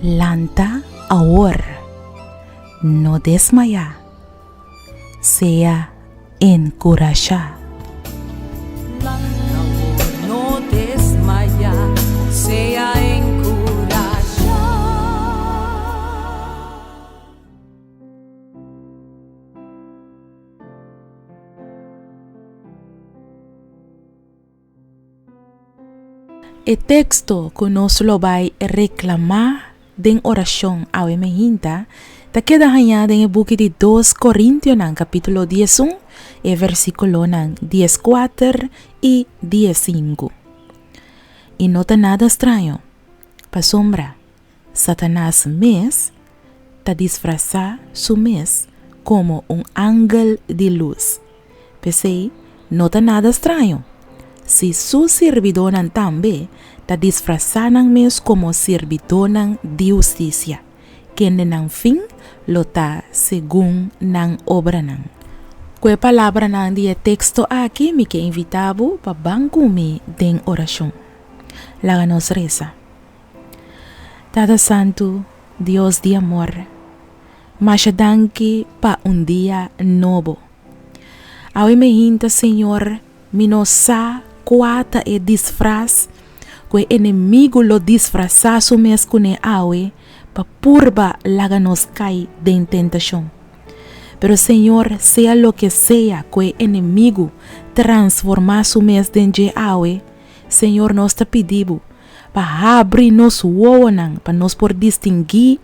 Lanta awor, no desmayá, sea enkurashá. Lanta awor, no desmayá, sea enkurashá. E teksto ku nos lo bai reklamá den orashon awe meinta ta keda hañá den e buki di Dos Korintionan kapítulo 11, e versíkulonan 14 i 15. I no ta nada straño, pasobra Satanas mes ta disfrasá su mes komo un angel di lus. P'esei, no ta nada straño si su sirbidónan tambe ta disfrasá nan mes komo sirbidónan di hustisia, kende nan fin lo ta segun nan obranan. Ku e palabranan di e teksto aki mi ke invitá bo pa ban ku mi den orashon. Laga nos resa. Tata Santu, Dios di amor, masha danki pa un dia nobo. Awe mi hinta, Señor, mi no sa kua ta e disfras ku e enemigu lo disfrasá su mes kuné awe pa purba laga nos kai den tentashon. Pero Señor, sea loke sea ku e enemigu transformá su mes den dje awe, Señor, nos ta pidi bo pa habri nos wowonan pa nos por distinguí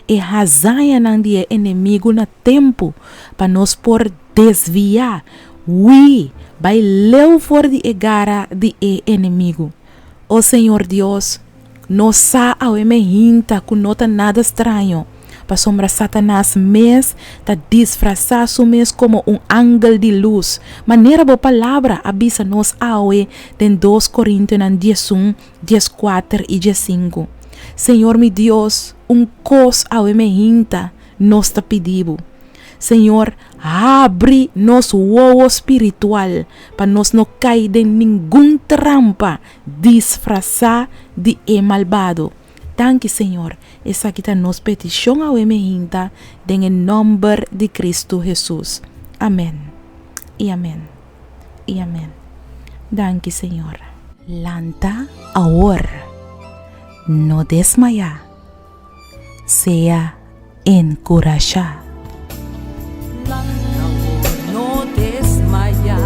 e hazañanan di e enemigu na tempu, pa nos por desviá, hui, bai leu for di e gara di e enemigu. O Señor Dios, nos sa awe mehinta ku no ta nada straño, pasobra Satanas mes ta disfrasá su mes komo un angel di lus, manera bo Palabra a bisa nos awe den Dos Korintionan 11, 14 i 15. Señor mi Dios, un kos awe mehinta nos ta pidi bo. Señor, habri nos wowo spiritual pa nos no kai den ningun trampa disfrasá di e malbado. Danki Señor, esaki ta nos petishon awe mehinta den e nòmber di Kristu Hesus. Amèn i amèn i amèn. Danki Señor. Lanta awor, no desmayá, sea enkurashá. Lanta awor, no desmayá,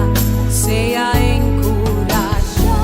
sea enkurashá.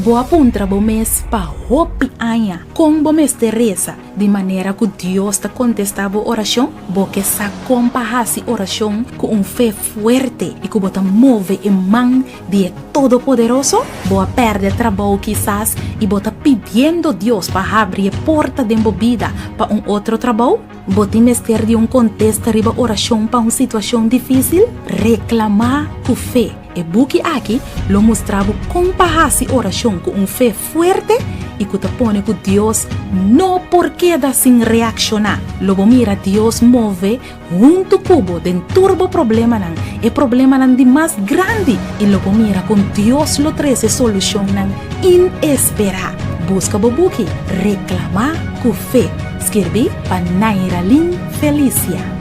Bo a puntra bo mes pa hopi aña kon bo mester resa di manera ku Dios ta kontestá bo orashon? Bo ke sa kon pa hasi orashon ku un fe fuerte i ku bo ta move e man di e Todopoderoso? Bo a pèrdè trabou kisas i bo ta pidiendo Dios pa habri e porta den bo bida pa un otro trabou? Bo tin mester di un kontesta riba orashon pa un situashon difísil? Reklamá ku fe! E buki aki lo mustra bo kon pa hasi orashon ku un fe fuerte i ku ta pone ku Dios no por keda sin reakshoná. Lo bo mira Dios move Huntu ku bo den tur bo problemanan, e problemanan di mas grandi, i lo bo mira kon Dios lo trese solushonnan inesperá. Buska bo buki Reklamá ku Fe, skirbí pa Nairalyn Felicia.